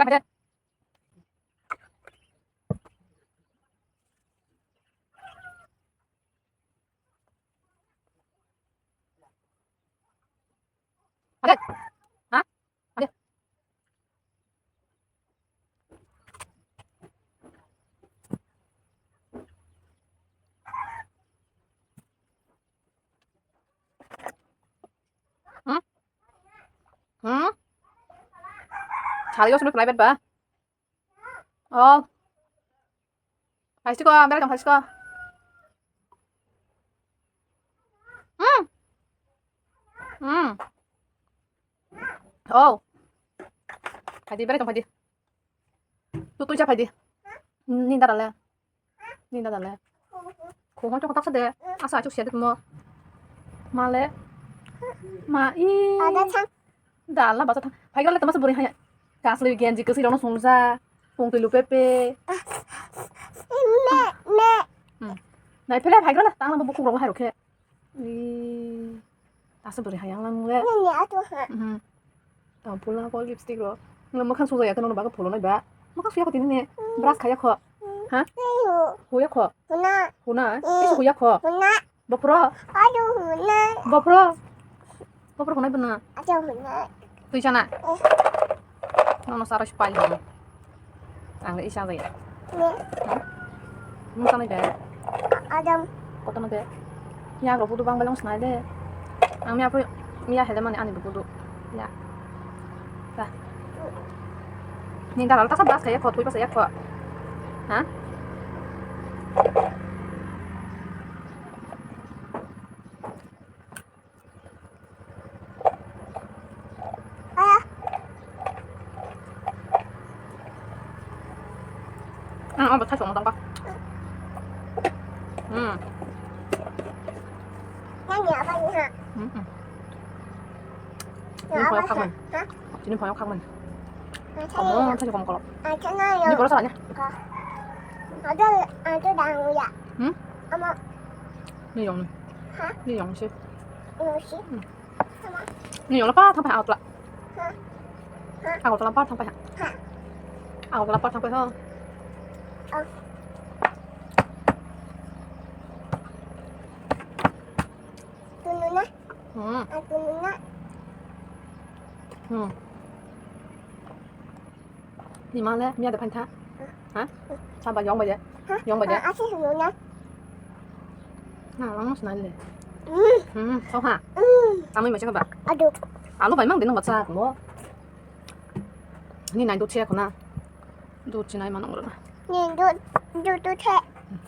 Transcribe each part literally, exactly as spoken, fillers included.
Kata de. Ada. Ha? Ada. Hmm? Hmm? Sari osno private ba? Oh. Phaisiko, berai tong phaisiko. Hmm. Hmm. Oh. Phaidi, berai tong phaidi. Tu, tu, ja phaidi. Ni dada le. Ni dada le. Khong hoi tong tak sa de. Asa achuk sia de mo. Ma le. Ma i. Ada chang. Dala basa thang. Phai gale tama se buri haya. Kasli genji kwswi rokno songja. Pungtwi lupe pe. Me, me. Hmm. Nai phele phai gale tang bo bukhuk rok hai rokhe. Ih, ta se buri hai yang lang le. Nini atu ha. Mhm. Tang pula ko lipstick ro. Nang makhang sujaya khe nono baga phulo nai ba. Makhang suya ko tini ne. Hmm. Brush khaya kho. Hmm. Ha? Nini ho. Huya kho. Huna. Huna. Hmm. Isi huya kho. Huna. Bopro. Adu huna. Bopro. Bopro hunai bwna. Adu huna. Twi chana. Eh. Nono sara si pali hwn. Ang le isa bai. Ne. Nung sanai de. Adam. Kotono de. Yak rok budu bang belong sanai de. Ang miya pui miya hele mani ani budu. Ya. Ta. Ni dalal ta sa bas kaya khot pui pas ya kho. Ha? Ang ang bathai song tang ba. Hmm. Nang ya ba ni ha. Hmm. Ini phoyok khakman. Ha? Ini phoyok khakman. Kamu thai kom kolok. Ini boros salahnya. Ada ada dang ya. Hmm? Ama. Ini yang ni. Ha? Ini yang sih. Ini sih. Hmm. Ni yong la pa thang pai ha agotla. Ha? Ha? Agotla pa thang pai ha. Ha? Agotla pa thang pai ha. Oh. Tunu na. Hmm. Ah, tunu na. Hmm. Ni ma le, miya de phan tha. Ha? Sa ba yong ba de. Ha? Yong ba de. Ah, ase hunu na. Na, lang mas na le. Hmm. Hmm, so ha. Hmm. Amai ma chaka ba. Adu. Alo bai mang de no ba cha ko. Ni nai do che ko na. Do che nai ma nong ro na. Ni do, do, do che.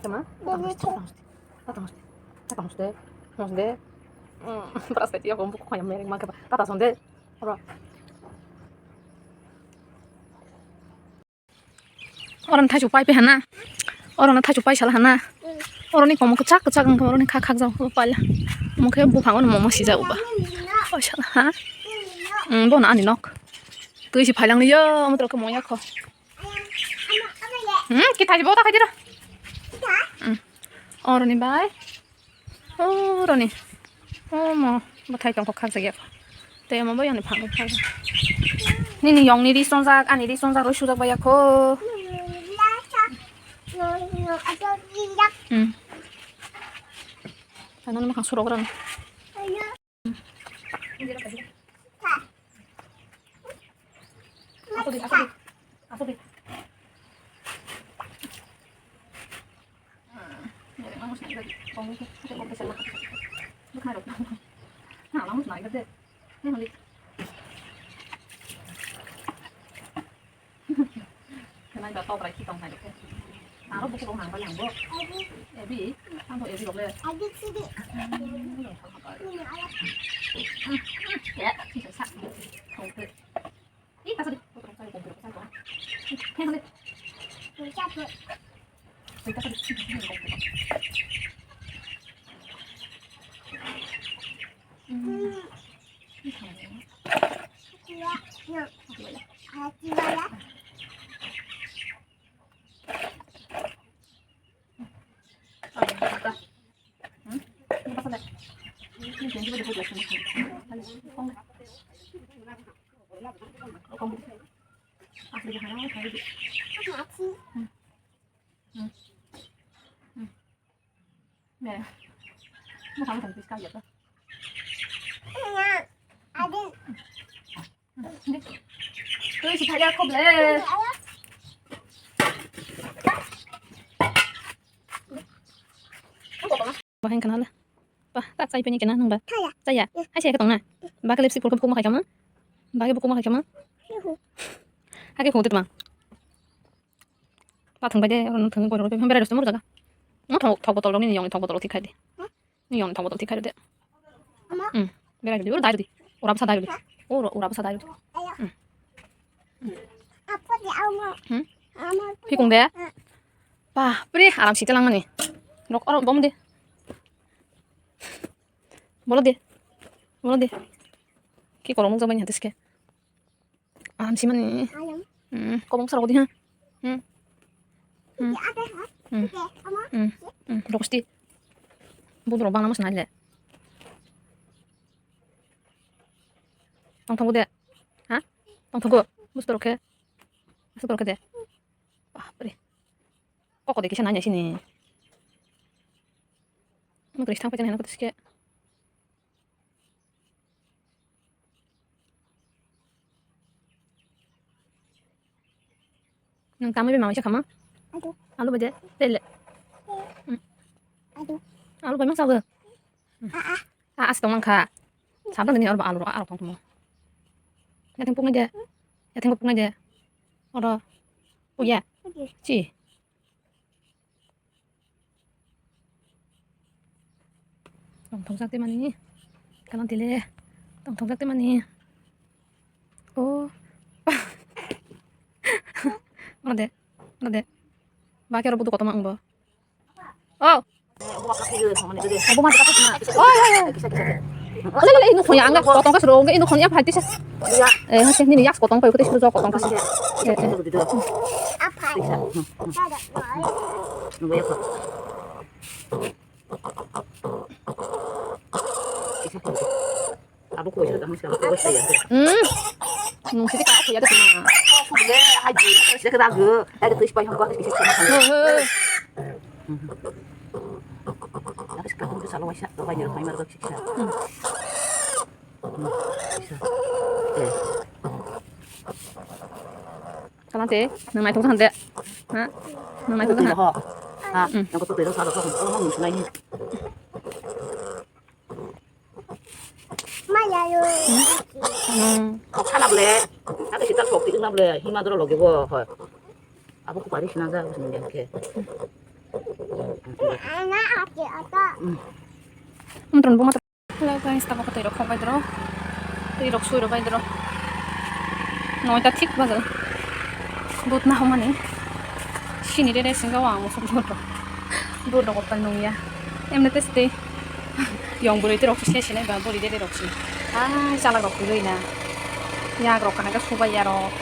Tama? Do, do che. Tata hos de. Tata hos de. Hos de. Beras tadi aku buku kaya mereng maka. Tata sonde. Oro. Oro thaichu pai pe hana. Oro na thaichu pai sala hana. Oro ni komo kchak kchak ang oro ni khak khak jang ko pala. Mo khe buphang no momo sija uba. O sala ha. Bo na ani nok. Tui si phailang yo mo tro ko mo ya kho. Hmm, kita aja bawa tak aja dah. Hmm. Oro ni bai. Oro ni. Oh, mo. Bathai tong kok khak jagya. Te mo bai ani phang khak. Nini yong ni ri songjak, ani ri songjak, roi sujak bai ya kho. Hmm. Ano mo khang surok ran. Asuk di, asuk di. Asuk di. Khnai ba tokrai khi tong hai khe. Aro buku rok nang bai ang bo. Ebi, ang bo ebi rok le. Ya, khi sa. Tong khe. Ih, ta sa di. Ko tong sa ko ko sa ko. He sa di. Ko sa ko. Ko sa di. Hmm. Asli bahana mo thai di. Hmm. Hmm. Hmm. Ne. Mo thang thang pis ka ya ta. Tui si thaya khop le. Bahai kana le. Ba, ta chai pani kana nang ba. Chaya. Hai se ka tong na. Ba ka lipstick pulka buku ma khai kama. Ba ka buku ma khai kama. Hai ke phone tuma. Ba thang bai de, oro thang bai de, berai rostom jaga. Mo thok, thok botol rok ni yong, thok botol rok thik khai de. Ni yong thok botol thik khai de. Ama. Hmm. Berai de, oro dai de. Ora bsa dai de. Oro, ora bsa dai de. Aya. Hmm. Apa de ama? Hmm? Ama. Phikung de? Hmm. Ba, pre, aram site lang mani. Rok oro bom de. Bolo de. Bolo de. Ki kolong jabani hatis ke. Aram simani. Ayam. Hmm, kobong sarok di ha. Hmm. Hmm. Ya, ada, ha? Hmm. Oke, ama. Hmm. Hmm. Rokosti. Budu rok bangla mas nai le. Tong tong de. Ha? Tong tong. Bustu rok khe. Bustu rok khe de. Bapre. Koko de kisa nai sini. Mukri thang pajan hena kote ske. Nang tamai bai mawai sa khama? Alu. Alu bai de, tele. Hmm. Alu. Alu bai ma sago. Hmm. Ah, ah. Ah, as tong mangkha. Sabda ni oro alu ro, aro tong tong. Yatheng puknai de. Yatheng puknai de. Oro. Puya. Puya. Chi. Tongthokjak tei mani. Kalan tile. Tongthokjak tei mani. Oh. Ode. Ode. Ba kero budu kotor ma wngbo. Oh. Obo ma. Oi, oi, oi. Ole, ole, ino khoya, ang kotong ka suru, ino khoya phai tisa. Eh, hase, nini yak kotong phai, kote suru jok kotong ka suru. Eh, eh. Abo koi sa, abo sa, abo sa ya. Hmm. Nung sidi ka khoya de na. Sidi ka dagu, ada tuh sipai hongkok, sidi ka. He, he. Tapi sekarang itu salah waisa, wajar, wajar, wajar. Bisa. Eh. Kalang te, nang naithok han de. Ha? Nang naithok han. Ha? Hmm. Nang ko to tero sa do ko, ko nang sunai ni. Maya yo. Hmm. Kok sana ble. Ada kita kok ti na ble, hima dro loge bo, ho. Abo ko pari sina ja, sini ke. Ana ati ata. Hmm. Hello guys, tabuk twi rok khok bai dro. Twi rok sui rok bai dro. Noita thik bajar. Dut na homani. Sini re re singa wa musuk dut rok. Dut rok otta nung ya. Emne te stay. Yong bwrwi twi rok se sinai ba bwrwi de rok si. Ai chala rok twi na. Yak rok kahai ka subai ya rok.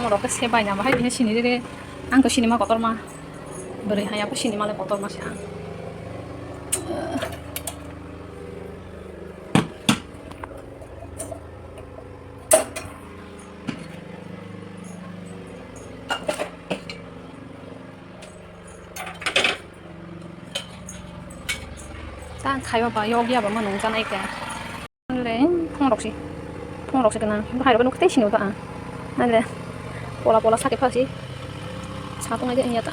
Mo rok ke se bai na bahai bini sini re re. Ang to sinima kotor ma. Bwrwi hai abo sinima le kotor ma se ang. Ta khaiba ba yog ya ba ma nung janai ka. Le, phungrok si. Phungrok si kana. Bahai rok nukte sini uta. Nale. Pola pola sake phasi. Sa tongai de ya ta.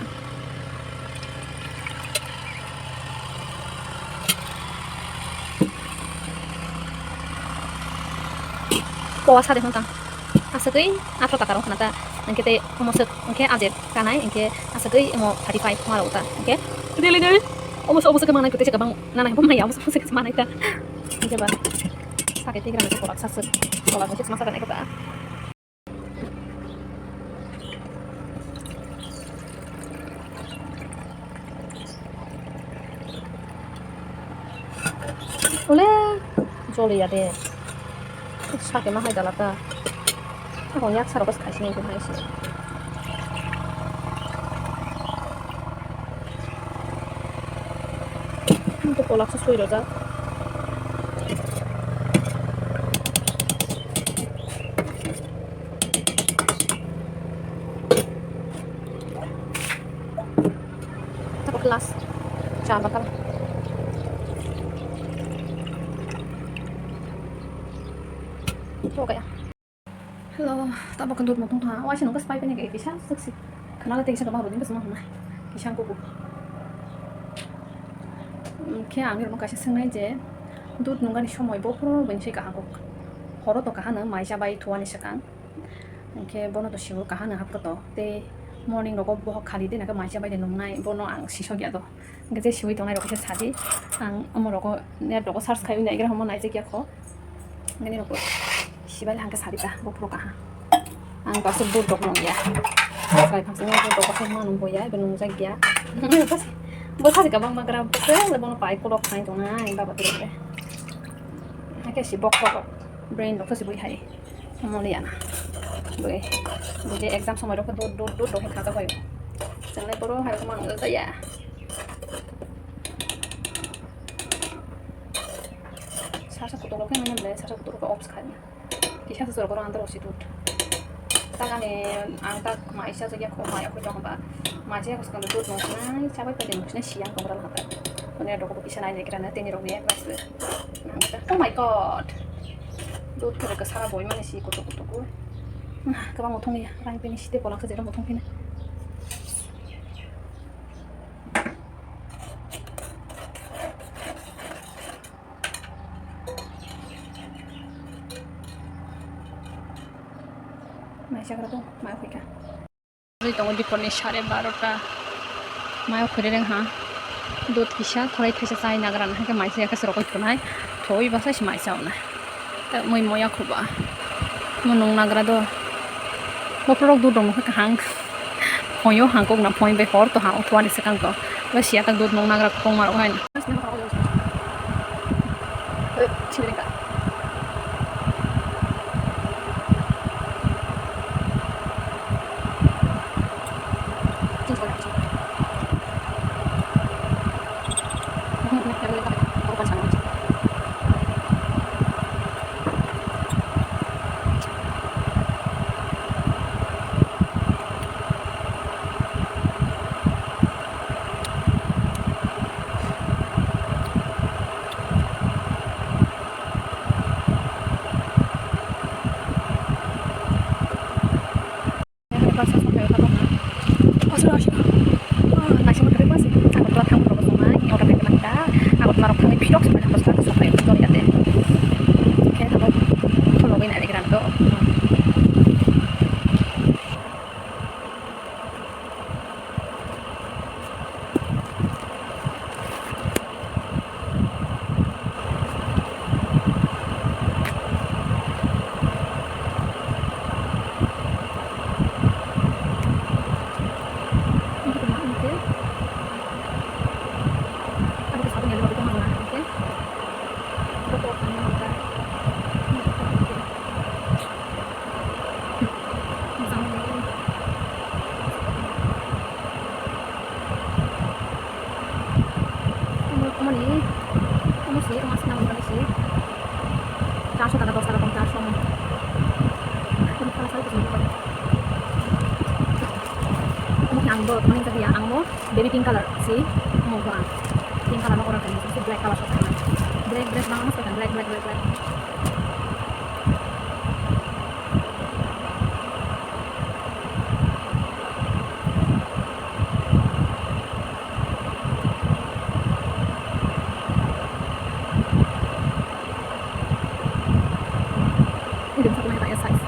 Pola sade hon ta. Asagwi atro taka rok khana ta. Angke te omo sek, angke ajer kanai, angke asagwi omo thirty five ma rok ta. Angke dili dili. Omo se, omo se khe manai kwtwi se kwbang nanai bo maya, omo se, omo se khe manai ta. Angke ba sake te gra kolak sa sek. Kolak se ma saka nai ta. Ole, joli ya de. Sake ma hai dala ta. Ako yak saro bas khai sini ko hai si. Itu kolak sesuai roja. Last. Char batala. Hello, tabok dud motong tha. Waisa nungkha spai pene kisa siksi. Khanala tei kisa kabang rodin kasma hwnai. Kisa kuku. Khe ang rokno kaisa swngnai je dud nungani somoi bokhoro bini se kaham kok. Horo to kahano maisa bai thuani swkang. Hwnkhe bono to sigo kahano hapkha to. Tei morning rogo bohok khali de naka maisa bai de nungnai. Bono ang sisok ya do. Hwnkhe je siwi tongnai rok khe sadi. Ang omo rogo net rogo search khai naigra homo naijakya kho. Nini rok sibai hangke sarita, bophuru kaha. Ang baksa dud dok nung ya. Sai phangsa nung dud dok khe ma nung boya, ibe nung jak ya. Bwsa se kabang ma gra bwsa le bono pai kolok khai tong nai baba tere. Hake si bok bok brain dok se bui hai. Moli ana. Bui. Bui je exam somoi dok dud dud dud dok khaja bai. Sangle boro hai ma nung ja ya. Sasa kutuk rok khe manya ble, sasa kutuk rok off khai. Kisa sasa rok oro andar osi tut. Tagani ang tak maisa jagya kho maya kho jong ba. Maisa kho skang tut nung sinai, chabai pai nung sinai siang kong ral hata. Kone rok kisa nai nai kira na teni rok ni eklas. Oh my god. Tut khe rok sara boi mani si kutuk kutuk. Kabang muthung ya, rang pini site kolak sa jera muthung pini. Mai chagra to, mai khuika. Ri tongo diporni sare barota. Mai khuri reng ha. Dud kisa, thorai thaisa chai nagra, hake mai se khe rokoi khunai. Thoi basa si mai chauna. Mui moya khuba. Mo nung nagra do. Bophorok dud rok nokha kahang. Phoyo hangkok na phoi bai hor to ha, o thuani swkang to. Bai siya tak dud nung nagra kong marok hai. Agartala thangwi rok swngnai, auto pay khlai kha, Agartala rok thangwi phirok swngnai, bwskango swngnai, jori ate. Khe tabuk khulogwi nai rwgwi rang do. Omo ni, omo se, omo aswk nang nang se. Charso taka, dos taka kom, charso. Omo khala sal kuchung. Omo khe ang bo, omo ni jagwi ang omo baby pink color se, omo bo ang. Pink color no order khainai, se black color sok khainai. Black, black, bang omo se black, black, black, black. Ini bisa kena ya size.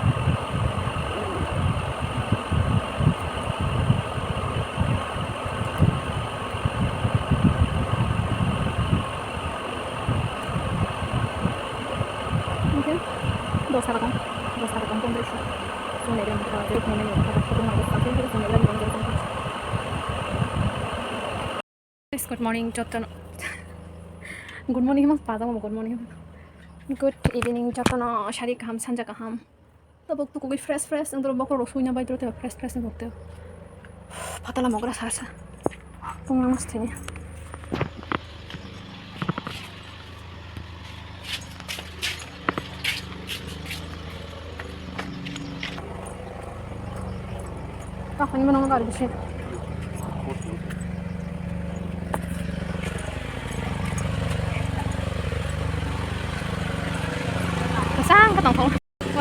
Mungkin dos taka kong, dos taka kong, pondroso. Song level, ah, jeruk mungkin, ah, kutung harus satu, jeruk song level, jeruk song. Guys, good morning, jotono. Good morning, himo, pajama, good morning. Good evening, jotono, sari kaham, sanja kaham. Tabuk tukugwi fresh fresh, ang doro bokhorok suina bai doro teba fresh fresh ni bokte. Phatala mogra sa sa. Tungma mas thini. Kahani mano gari bisi.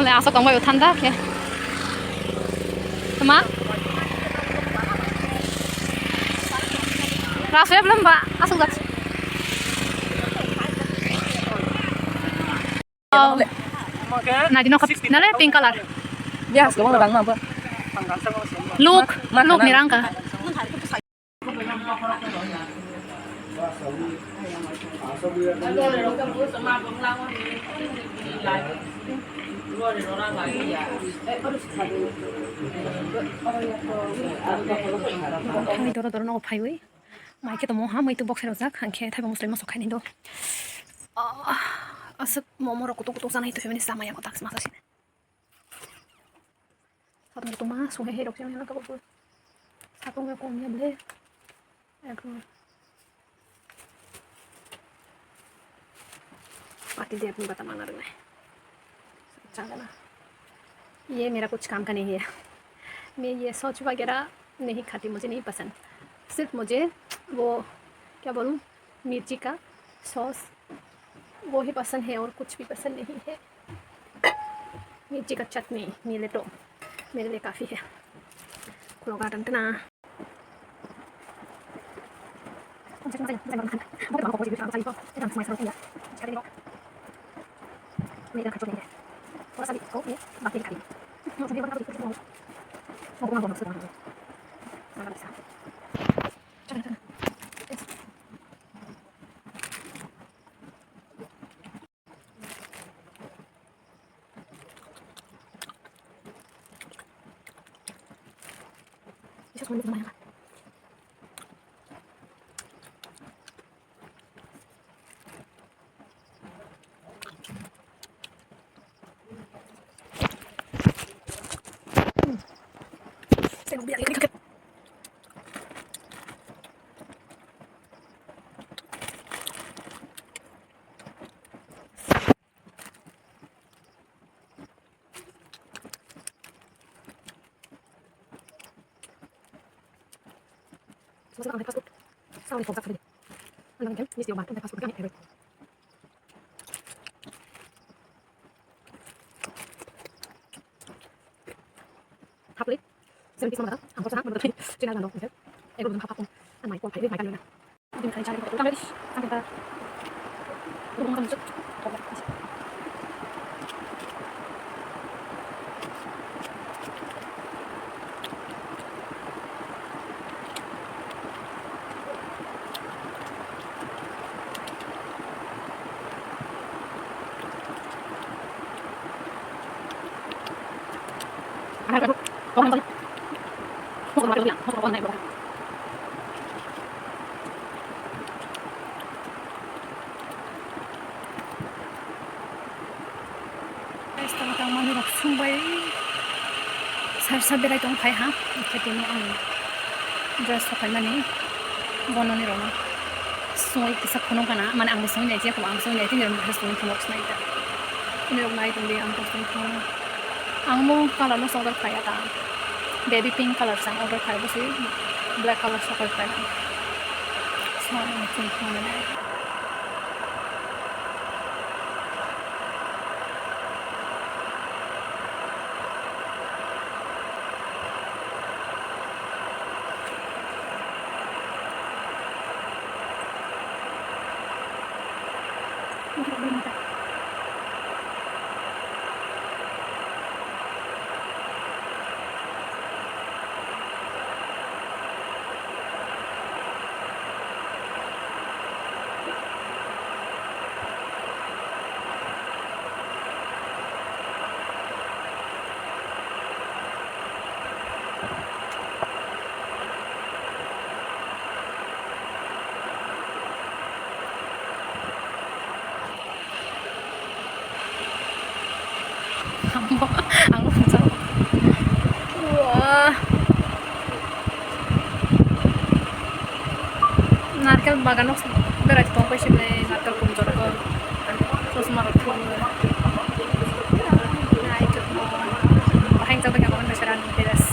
Wala aswk tongbai o thanda khe. Tama? Rafre belum ba aswk jak. Oh. Nadi no kap nale pink color. Dia has gomang rang ma ba. Look, ma look kana. Ni rang ka. Thangwi doro doro nogo phaiwi. Mai khe tongmo ha, muitu box rok jak, hwnkhe thaibo muslima sok khainai do. Ah, aswk momo rok kutuk kutuk janai tongmani sama ya kotak sma sasi. Satung tongma songya hai rok jani laka bo. Satung ya kom ya ble. Eko. Pati de apni bata mana rene. Changana. ये मेरा कुछ काम का नहीं है। मैं ये सॉस वगैरह नहीं खाती, मुझे नहीं पसंद। सिर्फ मुझे वो, क्या बोलूँ, मिर्ची का सॉस, वो ही पसंद है और कुछ भी पसंद नहीं है। मिर्ची का चटनी मिले तो मेरे लिए काफ़ी है। खुलो गार्डन तना। Ang fast food. Ang dami kem, misti obat, ang fast food kami ewek. Hapli, seventy sama datang, ang kosong, ang kosong, cina gandong, ewek. Ego belum hap hap, ang mai kuat, mai kan. Guys, tamo tangmani rok sung bai sarsa berai tong phai ha, hwnkhe tini ang dress sokaimani bononi rokno sungwi kisa phunuk gana, mane ang bo sungwi nai, je ang sungwi nai, tini rok sungwi phunuk sinai ta, tini rok nai tongdi ang bo sungwi phunuk. Ang mo color no order khlaiya ta. Baby pink color sa order khlai, bwswi black color sa order khlai. So, ang chini phone nai. Ang, ang nukha. Wah. Narkel bagano berai tong pai sini narkel kum jorok. Chosma rok thum. Nai chosma. Bahai jabo kya kawan besaran beres.